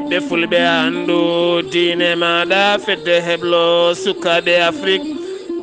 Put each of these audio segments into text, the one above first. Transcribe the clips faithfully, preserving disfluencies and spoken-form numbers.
Ɓe fulɓe anndu diine maaɗa, fedde heblo sukaaɓe Afrik.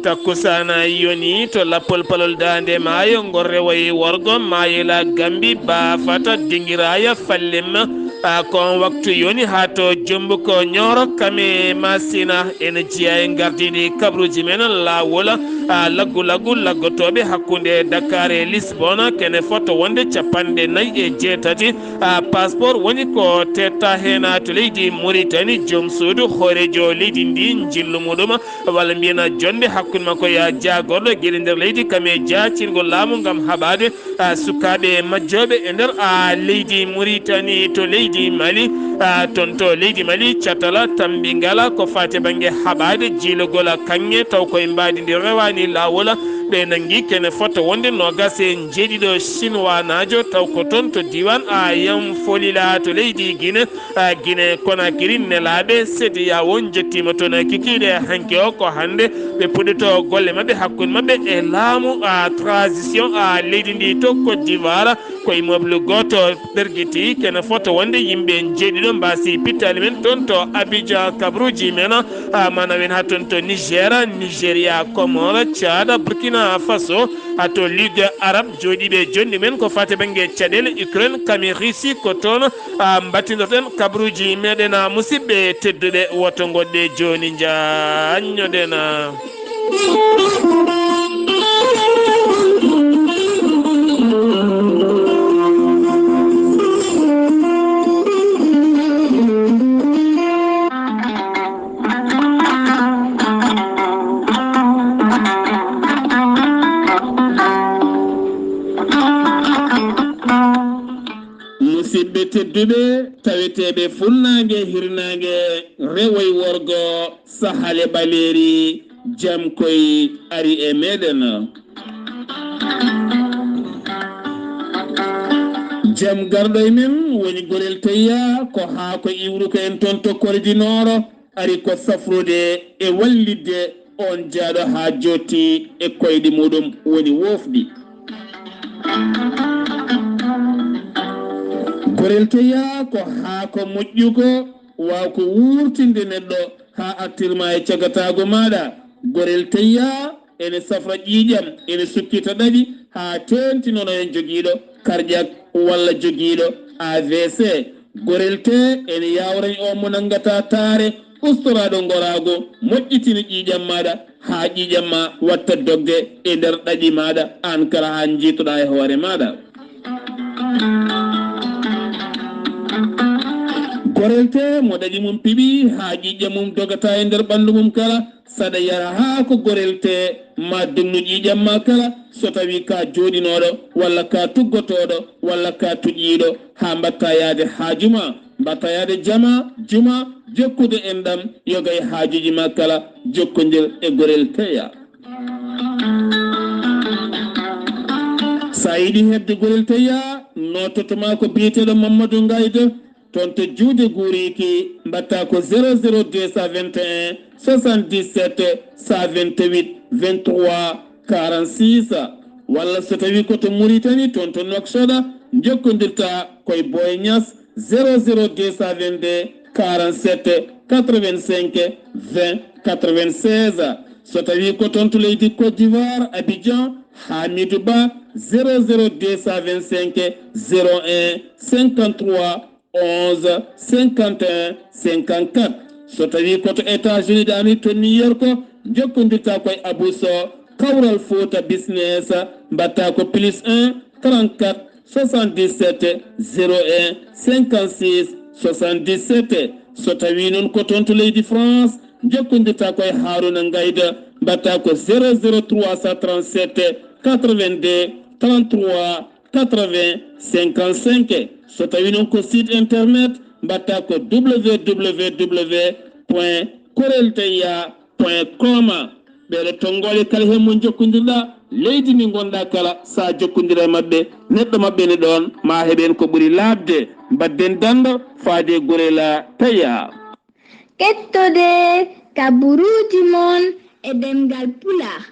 Takkusaana yoni to lappol palol daande maayo, ngol rewoyi worgo, maayela Gambi, baafata, dingiraaya, fallimma. A kon waktu yoni haa to jombu ko ñooro kame masina. Ene jeyaa e ngardiindi kabaruuji men laawol, a laggu laggu laggotooɓe hakkunde Dakar e Lisbona, kene foto wonde capanɗe nayi e jeetati. A passeport woni ko tetta heen to leydi Mauritanie, joom suudu hooreejo leydi ndi njillu muɗum, walla mbiyen jonde hakkunde makko e jaagorɗo geɗe nder leydi, kam e jaacirgol laamu ngam haɓaade, a, sukaaɓe majjooɓe e nder, a, leydi Mauritanie to leydi Mali, a, toon to leydi Mali, catala tambi ngala ko faati bannge haɓaade jiilogol kaŋŋe, taw koye mbaadi ndi rewaani laawol. Ɓe nanngi kene foto wonde noogas e njeeɗiɗo Sinwaanaajo, taw ko toon to diiwaan, a, Yam Folila to leydi Guinée. A, Guinée Conakry, nelaaɓe CEDEAO njottiima toon kikiiɗe hanki o. Ko hannde ɓe puɗɗotoo golle maɓɓe hakkunde maɓɓe e laamu, a, transition, a, leydi ndi to Côte d'Ivoire. Ko immeuble gooto ɓergiti, kene foto wonde yimɓe njeeɗiɗo mbaasi pittaali men toon to Abidjan, kabaruuji men, a, mana wen haa toon to Niger, Nigeria, Comores, Tchad, Burkina Faso, haa to Ligue Arabe, jooɗiiɓe jonɗi men ko faati bannge caɗeele Ukraine, kame Russie, ko toon, a, mbattindoten kabaruuji meɗen, a, musidɓe tedduɓe, woto ngoɗɗe jooni njaññoɗen, a. Musidɓe tedduɓe, taweteeɓe funnaange, hirnaange, rewo e worgo, sahale ɓaleeri, jam koy ari e meɗen. Jam garɗo e men woni Gorel Teyya, ko haa ko iwruko en toon to Kore du Nord, ari ko safrude e wallitde oon jaaɗo haa jooɗti e koyɗe muɗum woni woofɗi. Gorel Teyya ko haa ko moƴƴugo, waaw ko wuurtinde neɗɗo haa artirma e cagataagu maaɗa. Gorel Teyya ene safra ƴiiƴam, ene sukkita ɗaɗi haa teeŋti noon e jogiiɗo karƴak walla jogiiɗo A V C. Gorel tee ene yaawrani on mo nanngataa taare, ustoraaɗo ngoraagu, moƴƴitina ƴiiƴam maaɗa haa ƴiiƴam ma watta dogde e nder ɗaɗi maaɗa, aan kala haa njiitoɗaa e hoore maaɗa. Gorel tee mo ɗaɗi mum piɓi haa ƴiiƴam mum dogata e nder ɓanndu mum kala, saɗa yara haa ko gorel tee ma dumnu ƴiiƴam ma kala, so tawii ka jooɗinooɗo walla ka tuggotooɗo walla ka tuƴiiɗo, haa mbaɗta yahde haaju ma, mbaɗta yahde jama, juma, jokkude enɗam, yoga e haajuuji ma kala, jokkondir e Gorel Teyya. So a yiɗi heɓde Gorel Teyya, noototo ma ko biyeteeɗo Mamadou Ngaydo, toon to Juude Guuriki, mbaɗta ko zéro zéro deux cent vingt et un soixante-dix-sept cent vingt-huit vingt-trois quarante-six, walla so tawii ko to Mauritanie, toon to Nouakchott, njokkondirta koye Boy Niass, zéro zéro deux cent vingt-deux quarante-sept quatre-vingt-cinq vingt quatre-vingt-seize. So tawii ko toon to leydi Côte d'Ivoire, Abidjan, Hamidou Ba, zéro zéro deux cent vingt-cinq zéro un cinquante-trois onze cinquante et un cinquante-quatre. So tawii ko to États-Unis d'Amérique to New York, njokkondirta koye Abou Sow, Kawral Fouta Business, mbaɗta ko plus un trente-quatre soixante-dix-sept zéro un cinquante-six soixante-dix-sept. So tawii noon ko toon to leydi France, njokkondirta koye Harouna Ngayda, mbaɗta ko zéro zéro trois cent trente-sept quatre-vingt-deux trente-trois quatre-vingts cinquante-cinq. So tawii noon ko site internet, mbaɗta ko www point korelteyya point com. Ɓeeɗo tonngooɓe kala heen mo njokkondirɗa, leydi ndi ngonɗa kala, sa jokkondira e maɓɓe, neɗɗo maɓɓe ne ɗoon, ma heɓen ko ɓuri laaɓde. Mbaɗden danndo faade Gorel Teyya. Kettode kabaruuji mon e ɗemngal Pulaar,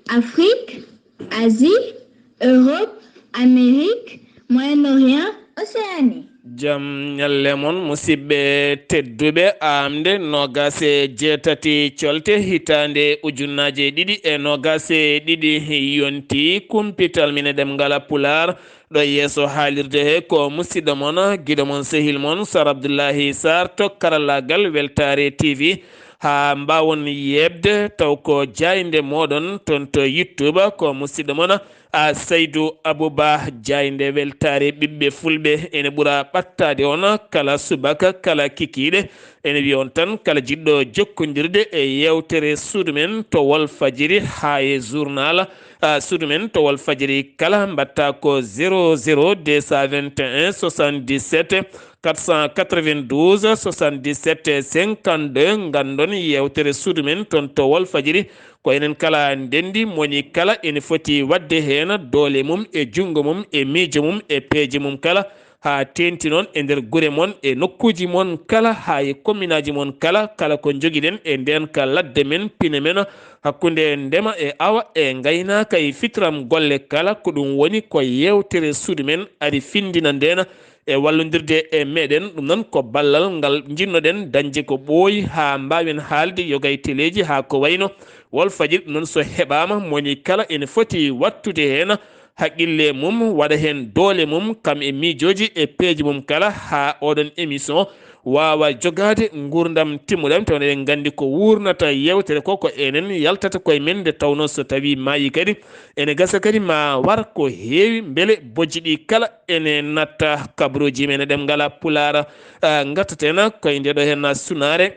Afrique, Asie, Europe, Amérique, Moyen-Orient, Océanie. Jam ñalle mon, musidɓe tedduɓe. Aamnde noogaas e jeetati colte, hitaande ujunnaaje ɗiɗi e noogaas e ɗiɗi yonti. Kumpital mine ɗemngal Pulaar ɗo yeeso haalirde he ko musidɗo mon, giɗo mon, sehil mon, Sar Abdullahi Sar to karallaagal Weltaare T V. Haa mbaawon yeeɓde taw ko jaaynde mooɗon toon to YouTube, ko musidɗo mon, a Saydu Abuba, jaaynde weltaare ɓiɓɓe fulɓe. Ene ɓura ɓattaade on kala subaka, kala kikiiɗe. Ene wiya on tan, kala jiɗɗo jokkondirde e yeewtere suudu men to Walfadjiri haa e journal, a, suudu men to Walfadjiri kala, mbaɗta ko zéro zéro deux cent vingt et un soixante-dix-sept quatre cent quatre-vingt-douze soixante-dix-sept cinquante-deux. Nganndon yeewtere suudu men toon to Walfadjiri. Ko enen kala ndenndi, moni kala ene foti waɗde heen doole mum e junngo mum e miijo mum e peeje mum kala, haa teeŋti noon e nder gure mon e nokkuuji mon kala, haa e komminaaji mon kala, kala ko njogiɗen e ndeen ka ladde men, pine men, hakkunde ndema e awa e ngaynaaka e fitram golle kala, ko ɗum woni ko yeewtere suudu men ari findina ndeen e wallondirde e meɗen. Ɗum noon ko ballal ngal njiɗnoɗen dañde ko ɓooyi haa mbaawen haalde yoga e teleeji haa ko wayno Walfadjiri. Ɗum noon so heɓaama, moni kala ene foti wattude heen haqqille mum, waɗa heen doole mum, kam e miijooji e peeje mum kala, haa oɗon émission waawa jogaade nguurndam timmuɗam, tawa eɗen nganndi ko wuurnata yeewtere ko, ko enen yaltata koye men, nde tawnoo so tawii maayi kadi, ene gasa kadi ma war ko heewi, mbele bojji ɗi kala ene natta kabaruuji men e ɗemngal Pulaar. Ah, ngartaten koye nde ɗo heen sunaare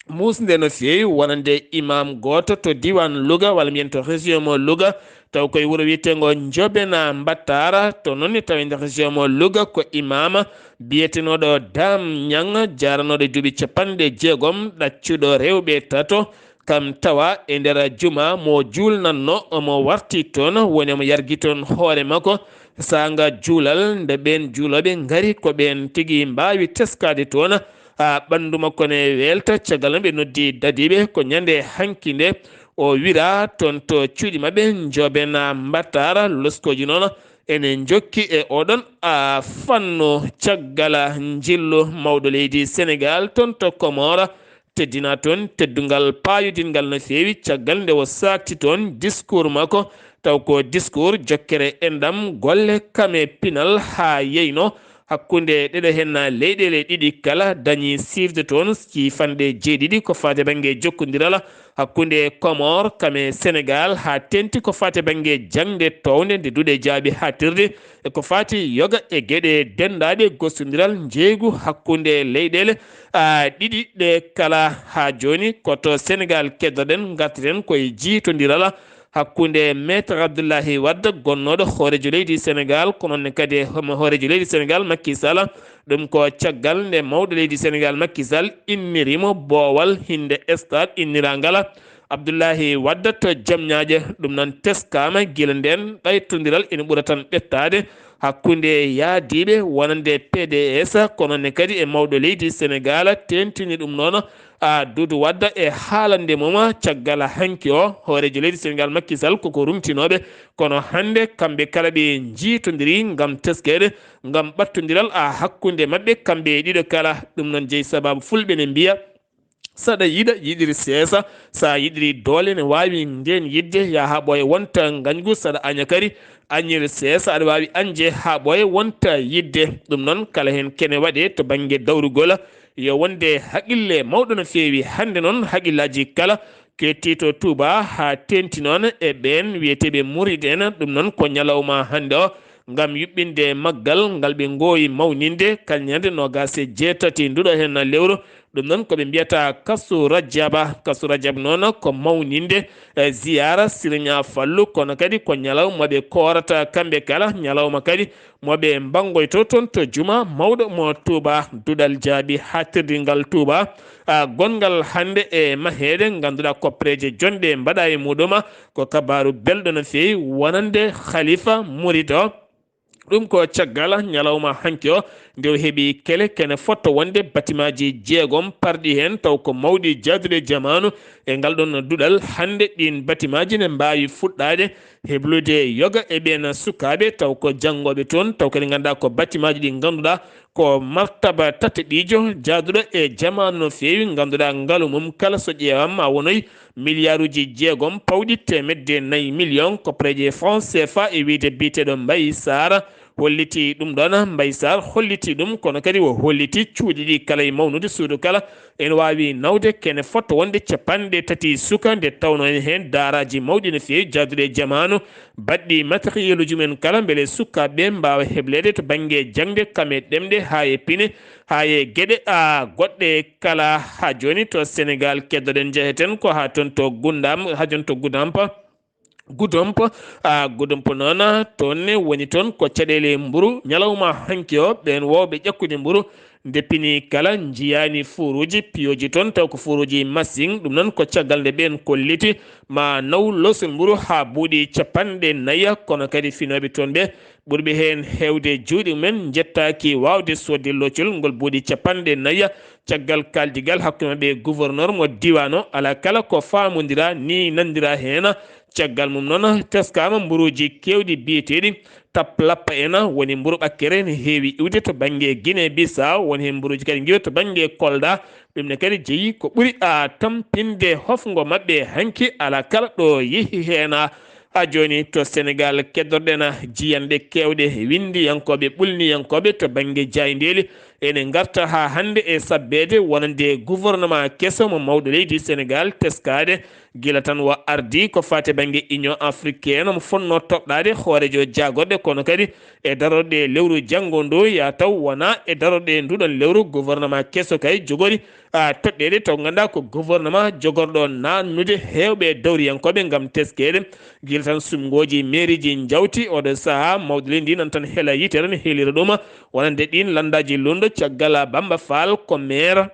muusnde no feewi, wonande imam gooto to diiwaan Louga, walla mbiyen to région mo Louga, taw koye wuro wiyeteengo Njoɓena Mbattaara. To noon ne tawi nder région mo Louga ko imam biyetenooɗo Dam Ñang, jaaranooɗo duuɓi capanɗe jeegom, ɗaccuɗo rewɓe tato, kam tawa e nder juma mo juulnanno, omo warti toon, woni omo yargi toon hoore makko. Saanga juulal, nde ɓeen juulooɓe ngari, ko ɓeen tigi mbaawi teskaade toon, a, ɓanndu makko ne weelta. Caggal no ɓe noddi dadiiɓe, ko ñande hanki nde o wira toon to cuuɗi maɓɓe, Njoɓena Mbattaara. Loskooji noon ene njokki e oɗon, a, fannu. Caggal njillu mawɗo leydi Senegaal toon to Komoro, teddina toon teddungal paayodingal no feewi, caggal nde o saakti toon discours makko, taw ko discours jokkere enɗam golle kam e pinal haa yeyno hakkunde ɗeɗe heen leyɗeele ɗiɗi kala, dañi siifde toon ciifanɗe jeeɗiɗi ko faati bannge jokkondiral hakkunde Komor kam e Senegaal, haa teeŋti ko faati bannge jaŋde toownde nde duɗe jaaɓi haaɗtirde, e ko faati yoga e geɗe denndaaɗe gostondiral njeeygu hakkunde leyɗeele, a, ɗiɗi ɗe kala. Haa jooni ko to Senegaal keddoɗen, ngartaten koye jiitondiral hakkunde Maître Abdoulaye Wade, gonnooɗo hooreejo leydi Senegaal, ko noon ne kadi homo hooreejo leydi Senegaal, Macky Sall. Ɗum ko caggal nde mawɗo leydi Senegaal, Macky Sall, innirimo boowal hinnde stade inniraangal Abdoulaye Wade to Jamñaaje. Ɗum noon teskaama gila ndeen, ɗaytondiral ene ɓura tan ɓettaade hakkunde yaadiiɓe wonande P D S, kono ne kadi e mawɗo leydi Senegaal, teeŋtini ɗum noon, a, Doudou Wade e haalande mum caggal hanki o, hooreejo leydi Senegaal Macky Sall koko rumtinooɓe, kono hannde kamɓe kala ɓe njiitondiri ngam teskeede, ngam ɓattondiral, a, hakkunde maɓɓe kamɓe ɗiɗo kala. Ɗum noon jeyi sabaabu fulɓe ne mbiya, saɗa yiɗa, yiɗir seesa. Sa yiɗiri doole ne waawi ndeen yiɗde, yaa haa ɓooya wonta ngañgu. Saɗa aña kadi, añir seesa, aɗa waawi añde haa ɓooya wonta yiɗde. Ɗum noon kala heen kene waɗee to bannge dawrugol, yo wonde haqille mawɗo no feewi. Hannde noon haqillaaji kala ketti to Touba, haa teeŋti noon e ɓeen wiyeteeɓe Murid en. Ɗum noon ko ñalawma hannde o, ngam yuɓɓinde maggal ngal ɓe ngoowi mawninde kala ñande noogaas e jeetati nduɗo heen lewru. Ɗum noon ko ɓe mbiyata Kasu Rajaba. Kasu Rajab noon ko mawninde, e, ziyaara Siriña Fallu, kono kadi ko ñalawma ɓe koorata kamɓe kala, ñalawma kadi mo ɓe mbanngoyto toon to juma mawɗo mo Touba, duɗal jaaɓi haaɗtirdi ngal Touba, a, gonngal hannde e maheede, ngannduɗaa koppereeje jonɗe mbaɗa e muɗum. Ko kabaaru belɗo no feewi wonande Khalifa Murid o. Ɗum ko caggal ñalawma hanki o, Nde o heɓi kele kene fotto wonde batimaaji jeegom parɗi heen, taw ko mawɗi jaaduɗe jamaanu. E ngal ɗoon duɗal, hannde ɗiin batimaaji ne mbaawi fuɗɗaade heblude yoga e ɓeen sukaaɓe, taw ko janngooɓe toon, taw kadi ngannduɗaa ko batimaaji ɗi ngannduɗaa ko martaba tataɓiijo jaaduɗo e jamaanu no feewi, ngannduɗaa ngalu mum kala so ƴeewaama ma wonoy miliyaaruuji jeegom pawɗi teemedde nayi miliyoŋ koppareeje franc C F A, e wiyde biyeteeɗo Mbaye Sarr. Holliti ɗum ɗoon, Mbaye Sarr holliti ɗum, kono kadi o holliti cuuɗi ɗi kala e mawnude suudu kala ene waawi nawde kene fotto wonde capanɗe tati suka, nde tawnoo ene heen daaraaji mawɗi no feewi jaaduɗe e jamaanu, baɗɗi matériel uji mumen kala mbele sukaaɓe ɓe mbaawa hebleede to bannge jaŋde, kam e ɗemɗe, haa e pine, haa e geɗe, a, goɗɗe kala. Haa jooni to Senegaal keddoɗen, njeheten ko haa toon to Gundam, haa jooni to Gudampa. Gudomp, a, Gudomp noon, toon ne woni toon ko caɗeele mburu. Ñalawma hanki o, ɓeen woowɓe ƴakkude mburu, nde pini kala, njiyaani fuuruuji piyooji toon, taw ko fuuruuji masiŋ. Ɗum noon ko caggal nde ɓeen kolliti ma naw losol mburu haa buuɗi capanɗe nayi, kono kadi finooɓe toon ɓe, ɓurɓe heen heewde juuɗe mumen njettaaki waawde soodde locol ngol buuɗi capanɗe nayi. Caggal kaaldigal hakkunde maɓɓe e gouverneur mo diiwaan o, alaa kala ko faamondiraa ni nanondiraa heen. Caggal mum noon, teskaama mburuuji keewɗi biyeteeɗi taplappa en, woni mburu ɓakkere, ne heewi iwde to bannge Guinée Bissau, woni heen mburuuji kadi ngiwa to bannge Kolda. Ɗum ne kadi jeyi ko ɓuri a tampinde hofngo maɓɓe hanki, alaa kala ɗo yehi heen. Haa jooni to Senegaal, keddorɗen jiyanɗe keewɗe, winndiyankooɓe, ɓulniyankooɓe to bannge jaayndeeli ene ngarta haa hannde e sabbeede wonande gouvernement keso mo mawɗo leydi Senegaal teskaade. Gila tan o ardii ko faati bannge Union Africaine, omo fotnoo toɗɗaade hooreejo jaagorɗe, kono kadi e darorɗe lewru janngo ndu, yaa taw wonaa e darorɗe nduɗon lewru, gouvernement keso kay jogori, a, toɗɗeede, taw nganndaa ko gouvernement jogorɗo naatnude heewɓe dawriyankooɓe ngam teskeede. Gila tan suɓngooji meeriiji njawti, oɗo sahaa mawɗo leydi ndi nan tan hela yitere, ne heelira ɗum wonande ɗiin lanndaaji lunndo, caggal Bamba Fall ko maire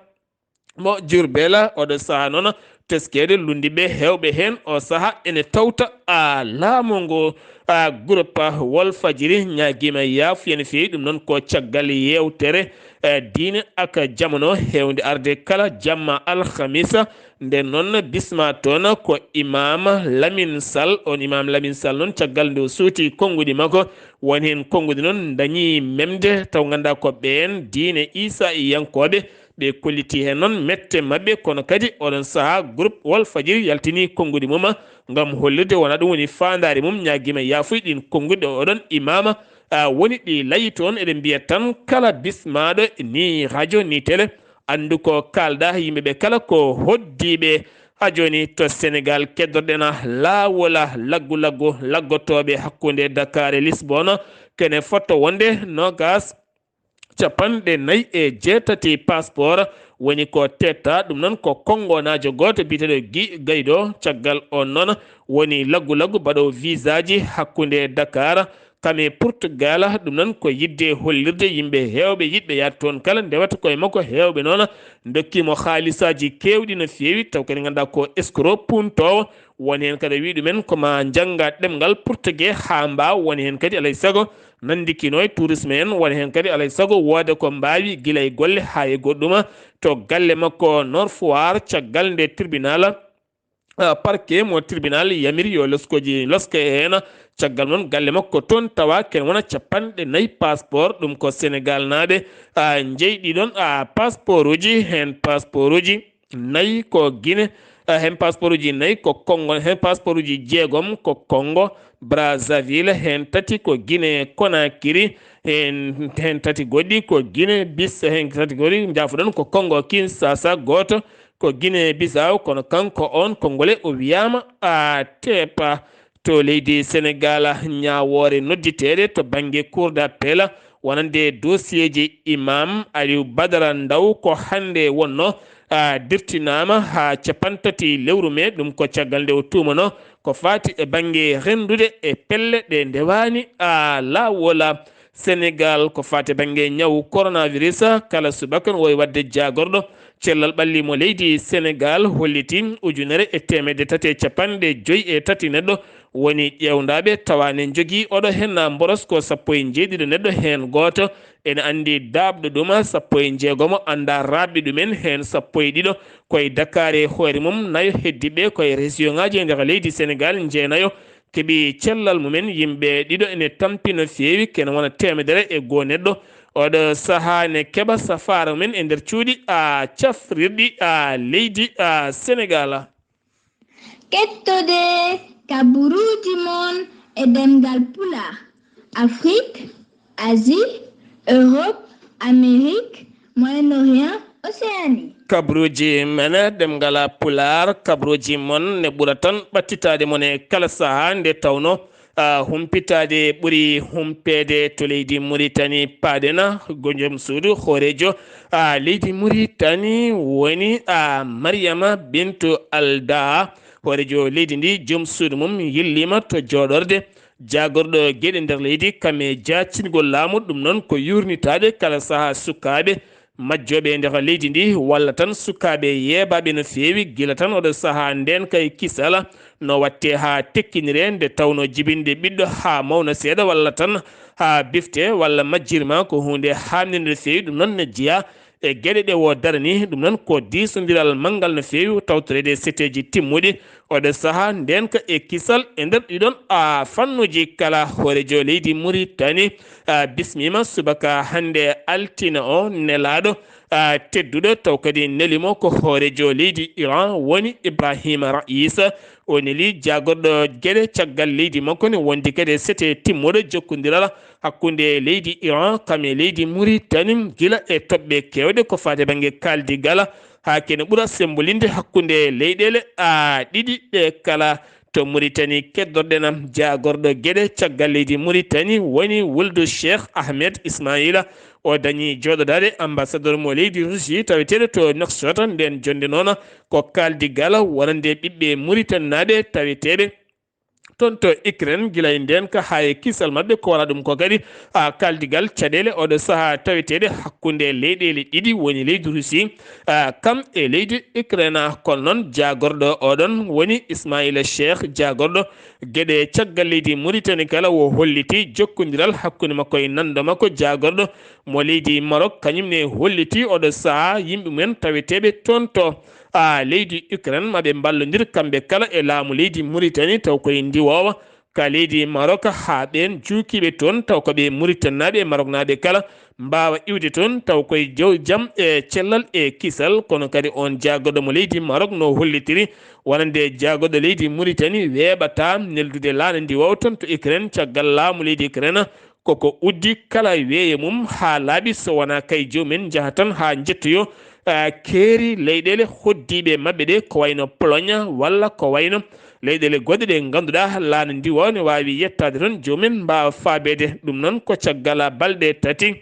mo Diourbel, oɗo sahaa noon teskeede lunndiiɓe heewɓe heen. O sahaa ene tawta, a, laamu ngu, a, groupe Walfadjiri ñaagiima yaafuya no feewi. Ɗum noon ko caggal yeewtere, e, diine ak jamano heewde arde kala jamma alhamisa. Nden noon bismaa toon ko Imaam Lamin Sall. On Imaam Lamin Sall noon, caggal nde o suuti konnguɗi makko, won heen konnguɗi noon ndañi memde, taw nganndaa ko ɓeen diine Iisaa e yankooɓe. Ɓe kolliti heen noon mette maɓɓe, kono kadi oɗon sahaa groupe Walfadjiri yaltini konnguɗi mum ngam hollirde wonaa ɗum woni faandaare mum, ñaagiima yaafuya ɗiin konnguɗi ɗo oɗon imaama, a, woni ɗi layi toon. Eɗen mbiya tan kala bismaaɗo ni radio ni télé, anndu ko kaalɗaa, yimɓe ɓe kala ko hoddiiɓe. Haa jooni to Senegaal keddorɗen laawol laggu laggu laggotooɓe hakkunde Dakar e Lisbon, kene fotto wonde noogaas capanɗe nayi e jeetati passeport woni ko teettaa. Ɗum noon ko konngonaajo gooto biyeteeɗo Guy Gaydo. Caggal oon noon woni laggu laggu baɗoowo visaaji hakkunde Dakar kam e Portugal. Ɗum noon ko yiɗde hollirde yimɓe heewɓe yiɗɓe yahde toon kala, ndewata koye makko. Heewɓe noon ndokkii mo haalisaaji keewɗi no feewi, taw kadi nganndaa ko escroc puuntoowo. Won heen kadi o wii ɗumen ko maa njannga ɗemngal portugais haa mbaawa. Won heen kadi alaa e sago nanndikino e tourisme en. Won heen kadi alaa e sago wooda ko mbaawi gila e golle haa e goɗɗum. To galle makko Nord Foire, caggal nde tribunal, ah, parquet mo tribunal yamiri yo loskooji loske heen. Caggal noon galle makko toon tawa kene wona capanɗe nayi passeport. Ɗum ko Senegalnaaɓe, ah, njeyɗi ɗoon, ah, passeportuji, heen passeportuji nayi ko Guinée, eh, heen passeportuji nayi ko Congo, heen passeportuji jeegom ko Congo Brazzaville, heen tati ko Guinée Conakry, heen, heen tati goɗɗi ko Guinée Bis-, heen tati goɗɗi, njaafoɗon, ko Congo Kinshasa, gooto ko Guinée Bissau, kono kanko oon Congolais o wiyaama a teepa. To leydi Senegal, ñaawoore nodditeede to bannge Cour d'appel wonande dosiyeeji Imam Aliou Badara Ndaw ko hannde wonnoo, a, dirtinaama haa cappanɗe tati lewru mee. Ɗum ko caggal nde o tuumanoo ko faati e bannge renndude e pelle ɗe ndewaani, a, laawol. Senegal, ko faati e bannge ñawu coronavirus, kala subaka no waawi waɗde jaagorɗo Cellal ɓalli mo leydi Senegaal holliti ujunere e teemedde tati e capanɗe joy e tati neɗɗo woni ƴeewndaaɓe, tawa ne njogii oɗo heen mboros ko sappo e njeeɗiɗo neɗɗo heen gooto. Ene anndi daaɓɗo ɗum sappo e njeegomo, annda raaɓɓe ɗumen heen sappo e ɗiɗo. Koye Dakar e hoore mum, nayo heddiiɓe koye région ŋaaji e nder leydi Senegaal, njeenayo keɓi cellal mumen. Yimɓe ɗiɗo ene tampi no feewi, kene wona teemedere e goo neɗɗo. Oɗo sahaa ne keɓa safaara mumen e nder cuuɗi a cafrirɗi a leydi a Senegaal. Kettode kaburuuji mon e ɗemngal Pulaar, Afrik, Asie, Europe, Amérique, Moyen-Orient, Océanie. Kaburuuji men ɗemngal Pulaar, kaburuuji mon ne ɓura tan ɓattitaade mon e kala sahaa nde tawno a, humpitaade ɓuri humpeede to leydi Muritani. Paaɗen ko joom suudu hooreejo, a, leydi Muritani woni, a, Mariama Bintu Alda. Hooreejo leydi ndi, joom suudu mum yilliima to jooɗorde jaagorɗo geɗe nder leydi, kam e jaacingol laamu. Ɗum noon ko yuurnitaade kala sahaa sukaaɓe majjooɓe e nder leydi ndi, walla tan sukaaɓe yeeɓaaɓe no feewi, gila tan oɗo sahaa ndeenka e kisal no waɗtee haa tekkiniree, nde tawnoo jibinde ɓiɗɗo haa mawna seeɗa, walla tan haa bifte, walla majjirma ko huunde haamninde no feewi. Ɗum noon ne jeyaa e geɗe ɗe o daranii. Ɗum noon ko diisondiral manngal no feewi, tawtoreede e seteeji timmuɗi oɗo sahaa ndeenka e kisal e nder ɗiɗon, a, fannuuji kala. Hooreejo leydi Muritani, a, bismiima subaka hannde altine o nelaaɗo, a, tedduɗo, taw kadi neli mo ko hooreejo leydi Iran woni Ibrahima Raisi. O neli jaagorɗo geɗe caggal leydi makko ne wondi kadi e sete timmuɗo jokkondiral hakkunde leydi Iran kam e leydi Muritani gila e toɓɓe keewɗe ko faati bannge kaaldigal haa kene ɓura sembolinde hakkunde leyɗeele, a, ɗiɗi ɗe kala. To Muritani keddorɗen jaagorɗo geɗe caggal leydi Muritani woni wuldu Cheikh Ahmed Ismaila. O dañi jooɗodaade ambassadeur mo leydi Russie taweteeɗo to Nouakchott. Ndeen jonnde noon ko kaaldigal wonande ɓiɓɓe Muritaninaaɓe taweteeɓe toon to Ukraine, gila e ndeenka haa e kisal maɓɓe. Ko wara ɗum ko kadi, a, kaaldigal caɗeele oɗo sahaa taweteeɗe hakkunde leyɗeele ɗiɗi woni leydi Russie, a, kam e leydi Ukraine. Kono noon jaagorɗo oɗon woni Ismaila Cheikh, jaagorɗo geɗe caggal leydi Muritani kala, o holliti jokkondiral hakkunde makko e nanndo makko jaagorɗo mo leydi Maroc, kañum ne holliti oɗo sahaa yimɓe mumen taweteeɓe toon to, a, leydi Ukraine, maɓe mballondir kamɓe kala e laamu leydi Muritani, taw koye ndiwoowa ka leydi Maroc, haa ɓeen juukiiɓe toon, taw ko ɓe Muritaninaaɓe e Maroknaaɓe kala, mbaawa iwde toon, taw koye jaw-, jam e cellal e kisal. Kono kadi oon jaagorɗo mo leydi Maroc no hollitiri wonande jaagorɗo leydi Muritani weeɓataa neldude laana ndiwoowa toon to Ukraine, caggal laamu leydi Ukraine koko uddi kala weeyo mum haa laaɓi, so wonaa kay jomumen njaha tan haa njettoyoo, a, keeri leyɗeele hoɗdiiɓe maɓɓe ɗe, ko wayno Pologne walla ko wayno leyɗeele goɗɗe ɗe ngannduɗaa laana ndiwoowa ne waawi yettaade toon, jomumen mbaawa faabeede. Ɗum noon ko caggal balɗe tati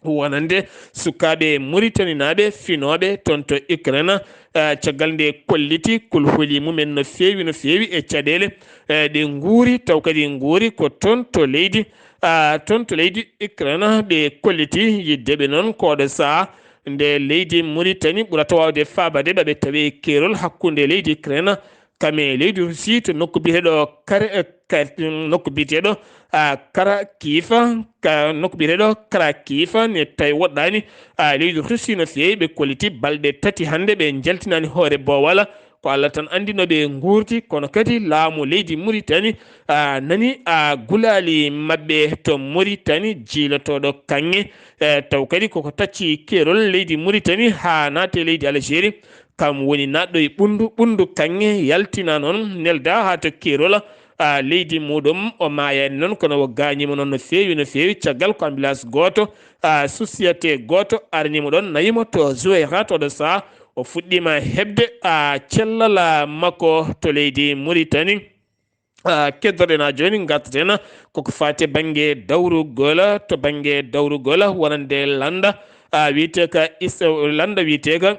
wonande sukaaɓe Muritaninaaɓe finooɓe toon to Ukraine, a, caggal nde kolliti kulhuli mumen no feewi, no feewi e caɗeele, e, ɗe nguuri, taw kadi nguuri ko toon to leydi, a, toon to leydi Ukraine. Ɓe kolliti yidde ɓe noon ko oɗo sahaa nde leydi Muritani ɓurata waawde faabaade ɓe, ɓe tawi keerol hakkunde leydi Ukraine kam e leydi Russie to nokku biyeteeɗo Kar-, Kar-, nokku biyeteeɗo, a, Karakifa, ka nokku biyeteeɗo Karakifa ne tawi woɗɗaani, a, leydi Russie no feewi. Ɓe kolliti balɗe tati hannde ɓe njaltinaani hoore boowal. Ko Allah tan anndi no ɓe nguurdi, kono kadi laamu leydi Muritani, a, nani, a, gulaali maɓɓe to Muritani jiilotooɗo kaŋŋe, e, taw kadi koko tacci keerol leydi Muritani haa naate leydi Algérie. Kam woni naatɗo e ɓunndu, ɓunndu kaŋŋe yaltina noon, nelda haa to keerol, a, leydi muɗum. O maayaani noon, kono o gaañiima noon no feewi, no feewi. Caggal ko ambulance gooto, a, société gooto araniimo ɗoon, nawiimo to Zouairat. Oɗo sahaa o fuɗɗiima heɓde, a, cellal, a, makko to leydi Muritani. A, keddoɗen haa jooni, ngartaten koko faati bannge dawrugol, to bannge dawrugol wonande lannda, a, wiyeteeka Is-, lannda wiyeteeka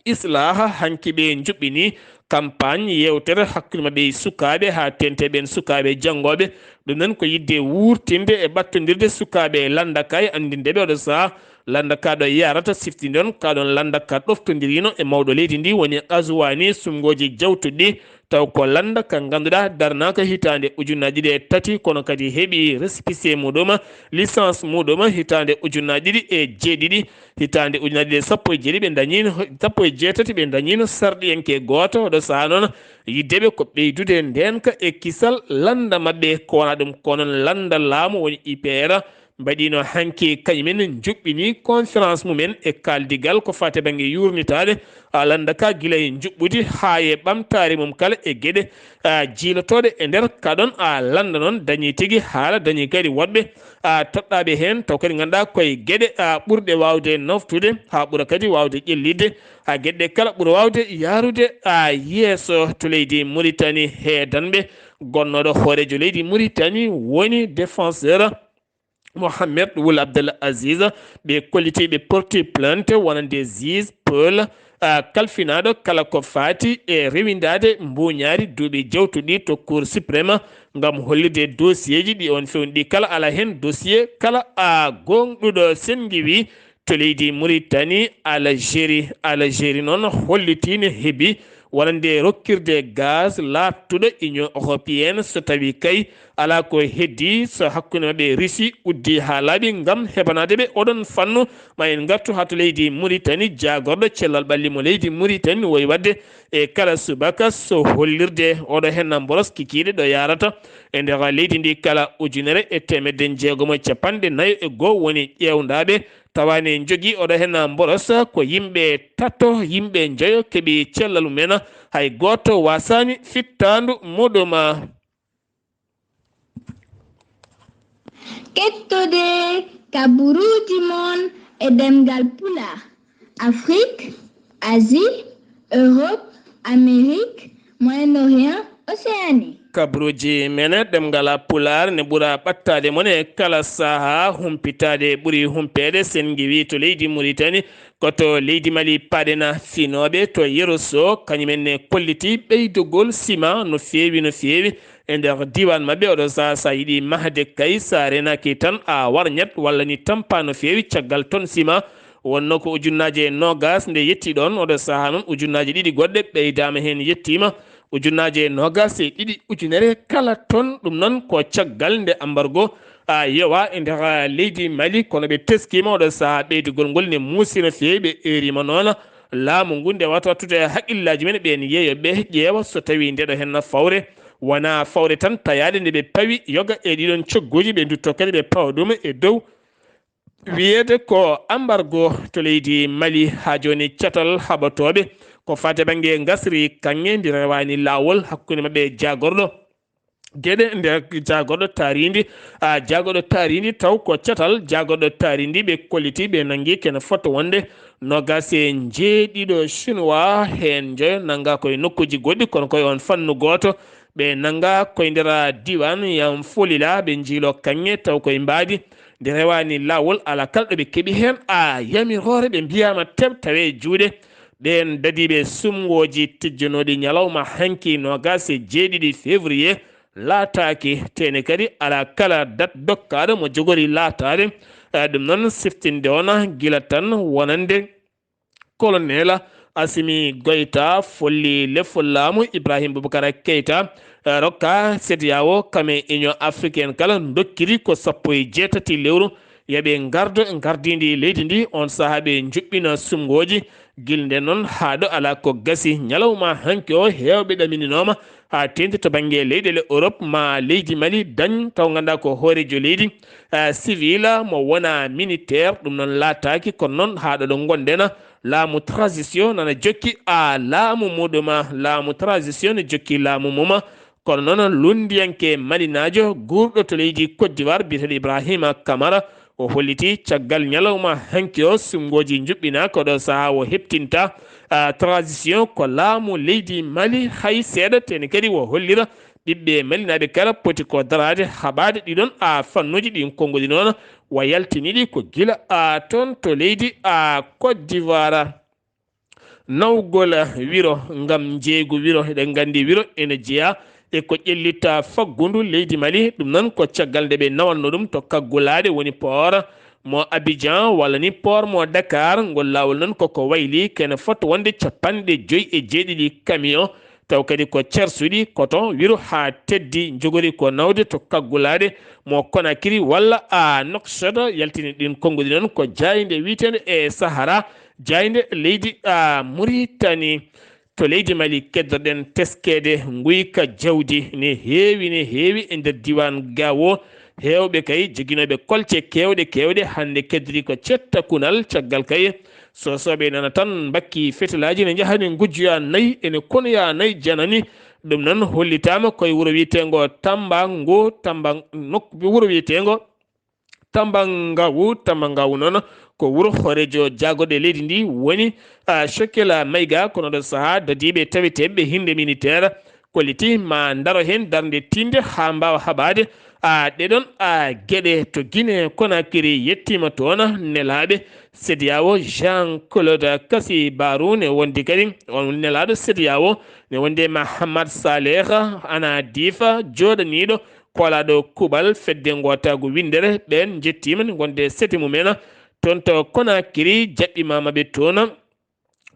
Islaaha. Hanki ɓe njuɓɓini campagne yeewtere hakkunde maɓɓe e sukaaɓe haa teeŋti ɓeen sukaaɓe janngooɓe. Ɗum noon ko yiɗde wuurtinde e ɓattondirde sukaaɓe lannda ka e anndinde ɓe oɗo sahaa Lannda ka ɗo yarata siftinde on, ka ɗon lannda ka ɗoftondirino e mawɗo leydi ndi woni Gazwani, sumngooji jawtuɗi ɗi, taw ko lannda ka ngannduɗaa darnaaka hitaande ujunnaji ɗiɗi e tati, kono kadi heɓi récépissé muɗum, licence muɗum hitaande ujunnaji ɗiɗi e jeeɗiɗi, hitaande ujunnaji ɗiɗi e sappo e jeeɗiɗi ɓe dañino, sappo e jeetati ɓe dañino sarɗiyanke gooto, oɗo sahaa noon yiddeɓe ko ɓeydude ndeenka e kisal lannda maɓɓe, ko wona ɗum ko noon lannda laamu woni I P R, mbaɗino hanki kañumen njuɓɓini conférence mumen e kaaldigal ko fati bannge yurnitaade, a, lannda ka gila e njuɓɓudi haa e ɓamtaare mum kala e geɗe, a, jiilotooɗe e nder ka ɗon, a, lannda noon dañi tigi haala, dañi kadi woɗɓe, a, toɗɗaaɓe heen, taw kadi ngannduɗaa koye geɗe, a, ɓurɗe waawde noftude, haa ɓura kadi waawde ƴellitde, a, geɗe ɗe kala ɓura waawde yahrude, a, yeeso to leydi Mauritanie. Heedanɓe gonnooɗo hooreejo leydi Mauritanie woni défenseur Mohamed Wul Abdel Aziz, ɓe kolliti ɓe porti plainte wonande juge Paul, a, kalfinaaɗo kala ko fati e rewindaade mbuuñaari duuɓi jawtuɗi to Cour suprême ngam hollirde dossier ji ɗi on fewndi ɗi kala, ala heen dossier kala, a, gooŋɗuɗo senngiwi to leydi Mauritanie. Algérie, Algérie noon hollitii ne heɓi wonande rokkirde gaz laaɓtuɗo Union européenne, so tawi kay alaa ko heddii, so hakkunde maɓɓe Russie uddii haa laaɓi ngam heɓanaade ɓe oɗon fannu. Ma en ngartu haa to leydi Mauritanie, jaagorɗo cellal ɓalli mo leydi Mauritanie woyi waɗde e kala subaka so hollirde oɗo heen mboros kikiiɗe ɗo yahrata e nder leydi ndi kala ujunere e teemedde jeegom e capanɗe nayo e goo woni ƴeewndaaɓe, tawa ne njogii oɗo heen mboros ko yimɓe tato, yimɓe njoyo keɓi cellal mumen, hay gooto waasaani fittaandu muɗum. Kettode kaburuuji mon e ɗemngal Pulaar, Afrik, Asie, Europe, Amérique, Moyen-Orient, Océanie. Kaburuuji men ɗemngal Pulaar ne ɓura ɓattaade mon e kala sahaa, humpitaade ɓuri humpeede, sen ngiwi to leydi Muritani, ko to leydi Mali paaɗen finooɓe to Yero Sow, kañum en ne kolliti ɓeydogol sima no feewi, no feewi. E nder diiwaan maɓɓe oɗo sahaa, so a yiɗi mahde kay, so a reenaaki tan a warñat walla ni tampa no feewi, caggal ton sima wonno ko ujunnaaje noogaas nde yetti ɗoon, oɗo sahaa noon ujunnaaje ɗiɗi goɗɗe ɓeydaama heen yettiima, ujunnaaje noogaas e ɗiɗi ujunere kala ton. Ɗum noon ko caggal nde ambargo a yowa e nder leydi Mali, kono ɓe teskiima oɗo sahaa ɓeydugol ngol ne muusi no feewi, ɓe eeriima noon laamu ngu nde wata wattude haqqillaaji men, ɓeen yeeyo ɓe ƴeewa so tawii ndeɗo heen fawre wonaa fawre tan tayaade nde ɓe pawi yoga e ɗiɗon cogguuji, ɓe ndutto kadi ɓe pawa ɗum e dow wiyeede ko ambargo to leydi Mali. Haa jooni catal haɓotooɓe ko faati bannge ngasri kaŋŋe ndi rewaani laawol hakkunde maɓɓe e jaagorɗo geɗe nde jaagorɗo taarindi, a, jaagorɗo taarindi taw ko catal jaagorɗo taarindi ɓe kolliti, ɓe nanngi kene fota wonde noogaas e njeeɗiɗo Chinois, heen njoyo nannga koye nokkuuji goɗɗi, kono koye on fannu gooto ɓe nannga koye nder diiwaan Yam Folila, ɓe njiilo kaŋŋe taw koye mbaadi nde rewaani laawol, alaa kala ɗo ɓe keɓi heen a yamiroore, ɓe mbiyaama teɓ tawe juuɗe. Ɓeen dadiiɓe sumngooji tijjanooɗi ñalawma hanki noogaas e jeeɗiɗi février laataaki, teene kadi alaa kala dat dokkaaɗo mo jogori laataade. Eh, ɗum noon siftinde on gila tan wonande Colonel Assimi Goïta folli lefol laamu Ibrahim Boubacar Keita, eh, rokka CEDEAO, kame Union Africaine kala ndokkiri ko sappo e jeetati lewru, yo ɓe ngardo ngardiindi leydi ndi. On sahaa ɓe njuɓɓina sumngooji. Gilnde noon haa ɗo alaa ko gasi. Ñalawma hanki o heewɓe ɗamininooma haa teeŋti to bannge leyɗeele Europe ma leydi Mali dañ taw ngannduɗaa ko hooreejo leydi, eh, civil mo wona militaire. Ɗum noon laataaki, kono noon haa ɗo ɗo ngonɗen laamu transition nana jokki a laamu muɗum, laamu transition ne jokki laamu mum. Kono noon lunndiyanke malinaajo guurɗo to leydi Côte d'Ivoire biyeteeɗo Ibrahima Kamara, o holliti caggal ñalawma hanki o sumngooji njuɓɓinaaka, oɗo sahaa o heɓtinta, a, transition ko laamu leydi Mali hay seeɗa, teene kadi o hollira ɓiɓɓe malinaaɓe kala poti ko daraade haɓaade ɗiɗon a fannuuji ɗin konngudi noon o yaltiniɗi ko gila a toon to leydi a Côte d'Ivoire. Nawgol wiro ngam njeeygu wiro, eɗen nganndi wiro ene jeyaa e ko ƴellitta faggundu leydi Mali. Ɗum noon ko caggal nde ɓe nawatno ɗum to Kaggulaaɗe, woni port mo Abidjan walla ni port mo Dakar. Ngol laawol noon koko wayli kene fota wonde capanɗe joyi e jeeɗiɗi camion, taw kadi ko cersuɗi koto wiro haa teddi, njogori ko nawde to kaggulaaɗe mo Conakry walla a Nouakchott. Yaltini ɗin konnguɗi noon ko jaaynde wiyeteende e Sahara, jaaynde leydi a Mauritanie. To leydi Mali, keddorɗen teskeede nguyka jawdi ne heewi, ne heewi e nder diiwaan Gaawo. Heewɓe kay joginooɓe kolce keewɗe keewɗe hannde keddori ko cetta kunal. Caggal kay, sosooɓe nana tan mbakki fetelaaji ne njaha ne ngujjoya nayi, ene konoya nayi janani. Ɗum noon hollitaama koye wuro wiyeteengo Tamba ngo, Tamba nokku wuro wiyeteengo Tambangawu. Tambangawu noon ko wuro hooreejo jaagorɗe leydi ndi woni, a, Shokila Maïga, kono ɗo sahaa dadiiɓe taweteeɓe ɓe hinnde militaire kolliti ma ndaro heen darnde tiiɗnde haa mbaawa haɓaade, a, ɗeɗon, a, geɗe. To Guinée Conakry yettiima toon nelaaɓe CEDEAO Jean Claude Kassibaru ne wondi kadi on nelaaɗo CEDEAO ne wondi e Mahamad Saleh Anadifa jooɗaniiɗo koolaaɗo kuuɓal fedde ngootaagu winndere. Ɓeen njettiima nde ngonde sete mumen toon to Conakry, jaɓɓimaama ɓe toon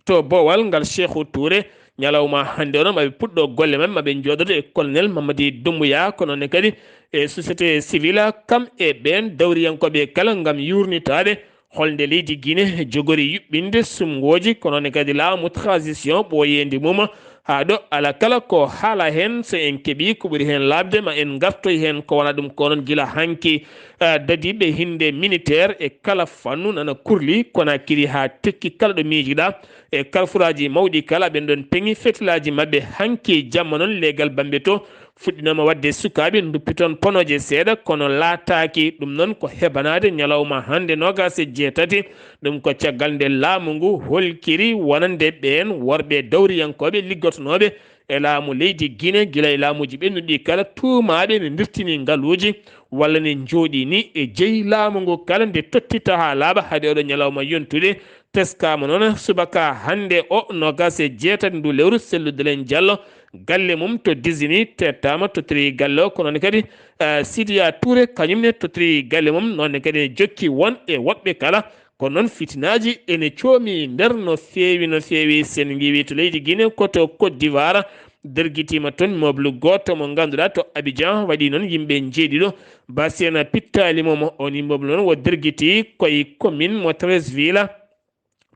to boowal ngal Cheikhou Touré. Ñalawma hannde onon maɓe puɗɗo golle maɓɓe, maɓe njooɗoto e colonel Mamadi Doumbouya, kono ne kadi e société civile, kam e ɓeen dawriyankooɓe kala ngam yuurnitaade holnde leydi Guinée jogori yuɓɓinde sumngooji, kono ne kadi laamu transition ɓooyeendi mum. Haa ɗo, alaa kala ko haala heen, so en keɓii ko ɓuri heen laaɓde, ma en ngartoy heen ko wona ɗum ko noon gila hanki. Eh, dadiiɓe hinnde militaire e kala fannu nana kurli Conakry haa tekki kala ɗo miijiɗaa e karfuraaji mawɗi kala, ɓen ɗon peŋi fetilaaji maɓɓe. Hanki jamma noon, leegal Bambeto fuɗɗinooma waɗde sukaaɓe nduppi toon ponooje seeɗa, kono laataaki. Ɗum noon ko hebanaade ñalawma hannde noogaas e jeetati. Ɗum ko caggal nde laamu ngu holkiri wonande ɓeen worɓe dawriyankooɓe liggotonooɓe e laamu leydi Guinée, gila e laamuuji ɓennuɗi ɗi kala, tuumaaɓe ne ndirtini ngaluuji walla ne njooɗii ni e jeyi laamu ngu kala, nde tottita haa laaɓa hade oɗo ñalawma yontude. Teskaama noon subaka hannde o, noogaas e jeetati ndu lewru, Sellu Delen Jallo, galle mum to Dizini tettaama, tottirii galle o. Ko noon kadi, eh, Sidiya Touré, kañum ne tottirii galle mum, noon ne kadi ne jokki won e woɗɓe kala. Ko noon fitinaaji ene coomi nder no feewi, no feewi. So en ngiwii to leydi Guinée, ko to Côte d'Ivoire, dergitiima toon immeuble gooto mo ngannduɗaa to Abidjan, waɗi noon yimɓe njeeɗiɗo, Basiana pittaali mum. On immeuble noon wo dergiti koye commune mo Treichville.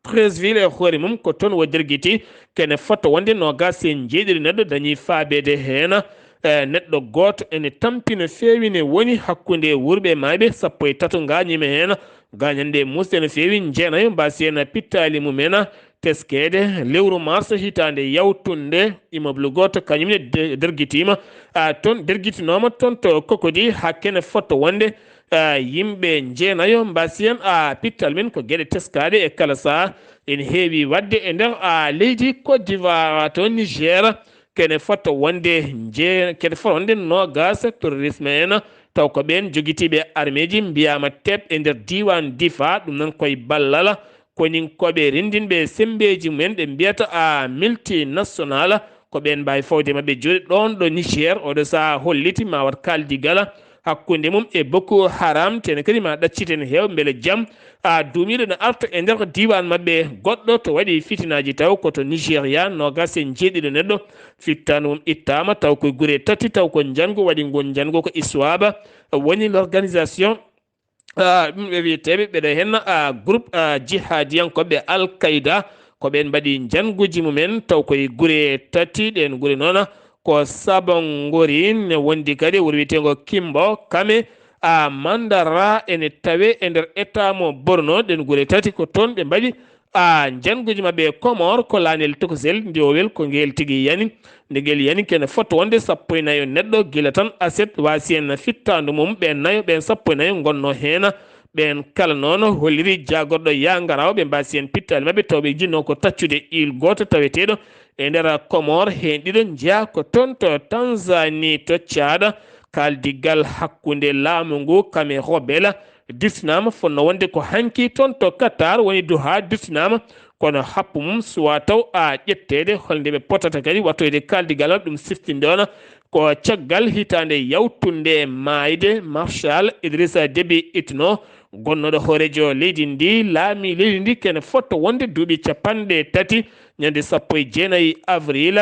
Treichville e hoore mum ko toon wo dergiti, kene fota wonde noogaas e njeeɗiɗi neɗɗo dañi faabeede heen. E, neɗɗo gooto ene tampi no feewi, ne woni hakkunde wuurɓe e maayɓe, sappo e tato ngaañiima heen. Gaañanɗe muusɗe no feewi, jeenayo mbaasi heen pittaali mumen. Teskeede lewru mars hitaande yawtunde, immeuble gooto kañum ne de-, dergitiima. A, toon dergitinooma toon to Cocody, haa kene fota wonde, a, yimɓe jeenayo mbaasi heen, a, pittaali men. Ko geɗe teskaaɗe e kala sahaa ene heewi waɗde e nder, a, leydi Côte d'Ivoire, to Niger. Kene fota wonde je-, kene fota wonde noogaas terrorisme en, taw ko ɓeen jogitiiɓe armeeji mbiyaama teep e nder diiwaan Difa, ɗum noon koye ballal koninkooɓe renndinɓe semmbeeji mumen ɓe mbiyata a multinational. Ko ɓeen mbaawi fawde maɓɓe juuɗe ɗoon ɗo Niger, oɗo sahaa holliti ma waɗ kaaldigal hakkunde mum e Boko Haram, tene kadi ma ɗacciten heew mbele jam, a, duumiiɗo ne arta e nder diiwaan maɓɓe. Goɗɗo to waɗi fitinaaji taw ko to Nigeria, noogaas e njeeɗiɗo neɗɗo fittaandu mum ittaama, taw ko gure tati, taw ko njanngu waɗi ngun njanngu ko ISWAP, woni l'organisation, ah, ɗum ɓe wiyeteeɓe ɓeɗo heen, ah, groupe, ah, jihadiyankooɓe Al Qaida, ko ɓeen mbaɗi njannguuji mumen, taw koye gure tati, ɗeen gure noon ko Sabangori ne wondi kadi wuro wiyeteengo Kimbo, Kame, a, Mandara ene tawe e nder état mo Borno. Ɗeen gure tati ko toon ɓe mbaɗi, a, njannguuji maɓɓe e Comores, ko laanel tokosel ndiwowel, ko ngel tigi yani. Nde ngel yani kene fota wonde sappo e nayo neɗɗo, gila tan aset waasi en fittaandu mum, ɓeen nayo, ɓeen sappo e nayo ngonno heen. Ɓeen kala noon holliri jaagorɗo yaangarawo, ɓe mbaasi en pittaali maɓɓe, taw ɓe jinnoo ko taccude il gooto taweteeɗo e nder Comores, heen ɗiɗo njeyaa ko toon to Tanzanie, to Tchad. Kaaldigal hakkunde laamu ngu kam e rebelle dustinaama, fotnoo wonde ko hanki toon to Qatar, woni Doha, dustinaama, kono happu mum suwaa taw a ƴetteede, holnde ɓe potata kadi wattoyde kaaldigal, ɗum siftinde on ko caggal hitaande yawtunde maayde Marshal Idrissa Déby Itno, Gonnooɗo hooreejo leydi ndi, laami leydi ndi kene fotto wonde duuɓi capanɗe tati, ñande sappo e jeenayi avril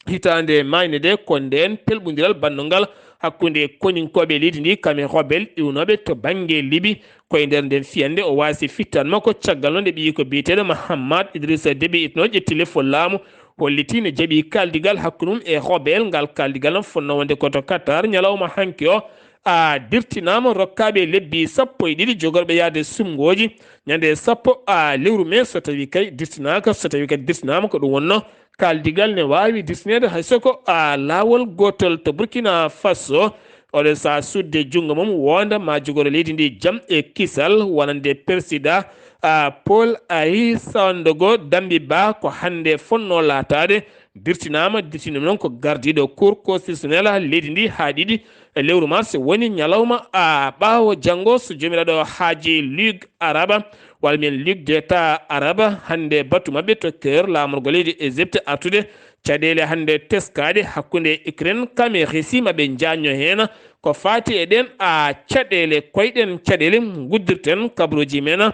hitaande maayne nde, ko ndeen pelɓondiral bannungal hakkunde koninkooɓe leydi ndi, kam e rebel iwnooɓe to bannge Libi. Ko e nder nden fiyannde o waasi fittan makko, caggal nde ɓiyiiko biyeteeɗo Mahamat Idrissa Déby itno ƴetti lefol laamu, holliti ne jaɓi kaaldigal hakkunde mum e rebel. Ngal kaaldigal noon fotnoo wonde ko to Qatar ñalawma hanki o, a dirtinaama rokkaaɓe lebbi sappo e ɗiɗi jogorɓe yahde sumngooji ñande sappo a lewru mee, so tawii kay dirtinaaka, so tawii kadi dirtinaama, ko ɗum wonnoo kaaldigal ne waawi dirtineede hay so ko a laawol gootol. To Burkina Faso, oɗo sahaa sudde junngo mum wonda ma jogoro leydi ndi jam e kisal, wonande persidaa a Paul Ahi Sandogo Dambi Ba, ko hannde fotnoo laataade, dirtinaama, dirtinii ɗum noon ko gardiiɗo Cour constitutionnelle leydi ndi haa ɗiɗi e lewru mars, woni ñalawma a ɓaawo janngo, so Joomiraaɗo haaji, Ligue Araba, walla mbiyen Ligue d'État Araba, hannde batu maɓɓe to Caire, laamorgo leydi Égypte, artude caɗeele hannde teskaaɗe hakkunde Ukraine kam e Russie, maɓe njañño heen ko faati e ɗeen a caɗeele, koyɗen caɗeele nguddirten kabaruuji men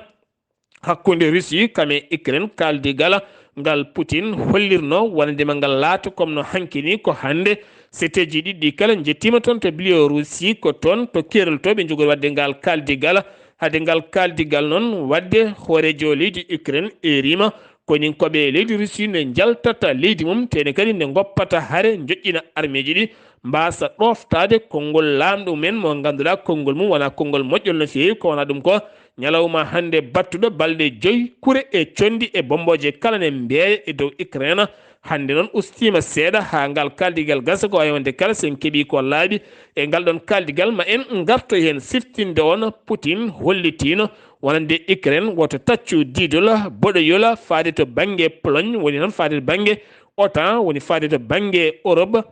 hakkunde Russie kam e Ukraine. Kaaldigal ngal Putin hollirno wonande ma ngal laata comme no hanki ni, ko hannde seteeji ɗiɗi ɗi kala njettiima toon to Biélorussie, ko toon to keerol to ɓe njogori waɗde ngal kaaldigal. Hade ngal kaaldigal noon waɗde, hooreejo leydi Ukraine eeriima koninkooɓe leydi Russie ne njaltata leydi mum, tene kadi ne ngoppata hare, njoƴƴina armeeji ɗi, mbaasa ɗooftaade konngol laamɗo mumen mo ngannduɗaa konngol mum wonaa konngol moƴƴol no feewi. Ko wonaa ɗum ko ñalawma hannde battuɗo balɗe joyi, kure e conndi e bommbooje kala ne mbeeya e dow Ukraine. Hannde noon ustiima seeɗa haa ngal kaaldigal gasa, ko wayi wonde kala so en keɓii ko laaɓi e ngal ɗoon kaaldigal ma en ngarto heen siftinde on. Putin hollitiino wonande Ukraine woto taccu diidol boɗoyol faade to bannge Pologne, woni noon faade to bannge otan, woni faade to bannge Europe.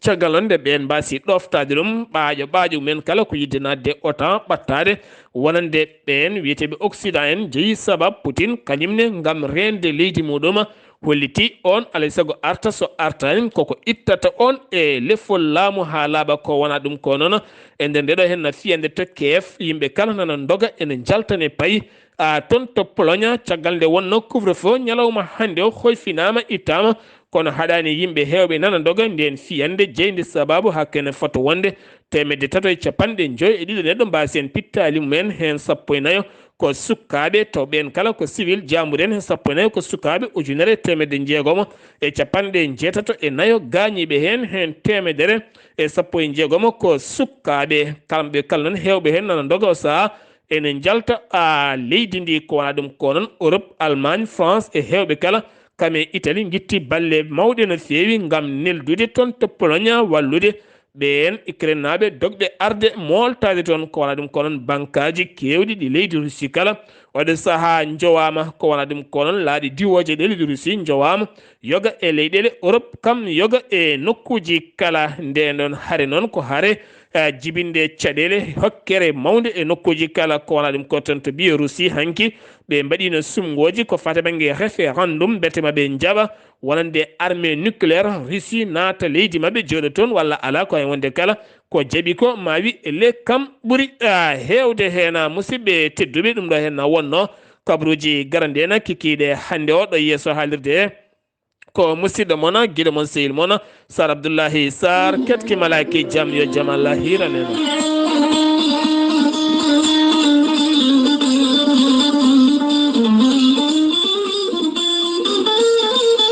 Caggal noon nde ɓeen mbaasi ɗooftaade ɗum, ɓaaƴo ɓaaƴo mumen kala ko yiɗde naatde otan ɓattaade, wonande ɓeen wiyeteeɓe Occident en jeyi sabab Putin kañum ne ngam reende leydi muɗum. Holliti on alay sago arta, so artaani koko ittata on e lefol laamu haa laaɓa, ko wonaa ɗum ko noon. E nder ndeɗo heen fiyannde to Kiev, yimɓe kala nana ndoga ene njaltane payi a toon to Pologne, caggal nde wonnoo couvre-feu ñalawma hannde o hoyfinaama, ittaama, kono haɗaani yimɓe heewɓe nana ndoga ndeen fiyannde, jeyde sabaabu hakkene fota wonde teemedde tato e capanɗe joy e ɗiɗo neɗɗo mbaasi en pittaali mumen, heen sappo e nayo ko sukaaɓe, taw ɓeen kala ko civil, jaambuɗen heen sappo e nayo ko sukaaɓe, ujunere e teemedde jeegomo e capanɗe jeetato e nayo gaañiiɓe heen, heen teemedere e sappo e jeegomo ko sukaaɓe. Kamɓe kala noon heewɓe heen nana ndoga o sahaa ene njalta a leydi ndi, ko wonaa ɗum ko noon Europe, Allemagne, France e heewɓe kala, kam e Italie, ngitti balle mawɗe no feewi ngam neldude toon to Pologne, wallude ɓeen Ukrainenaaɓe dogɓe arde mooltaade toon. Ko wonaa ɗum ko noon bankaaji keewɗi ɗi leydi Russie kala, oɗo sahaa njowaama. Ko wonaa ɗum ko noon laaɗe diwooje ɗe leydi Russie njowaama, yoga e leyɗeele Europe kam, yoga e nokkuuji kala. Ndeen ɗoon hare noon ko hare eh, jibinde caɗeele hokkere mawnde e nokkuuji kala. Ko wonaa ɗum ko toon to Biélorussie hanki, ɓe mbaɗiino sumngooji ko fati bannge référendum, mbete ma ɓe njaɓa wonande armée nucléaire Russie naata leydi maɓɓe, jooɗo toon walla alaa. Ko hay wonde kala ko jaɓi ko, ma wi le kam ɓuri, ah, heewde heen. Musidɓe tedduɓe, ɗum ɗo heen na wonnoo kabaruuji garande en kikiiɗe hannde o ɗo yeeso haalirde he. Ko musidɗo mon, giɗo mon, sehil mon, Sar Abdullahi Sar, ketki malaaki jam, yo jam Allah hiiran en.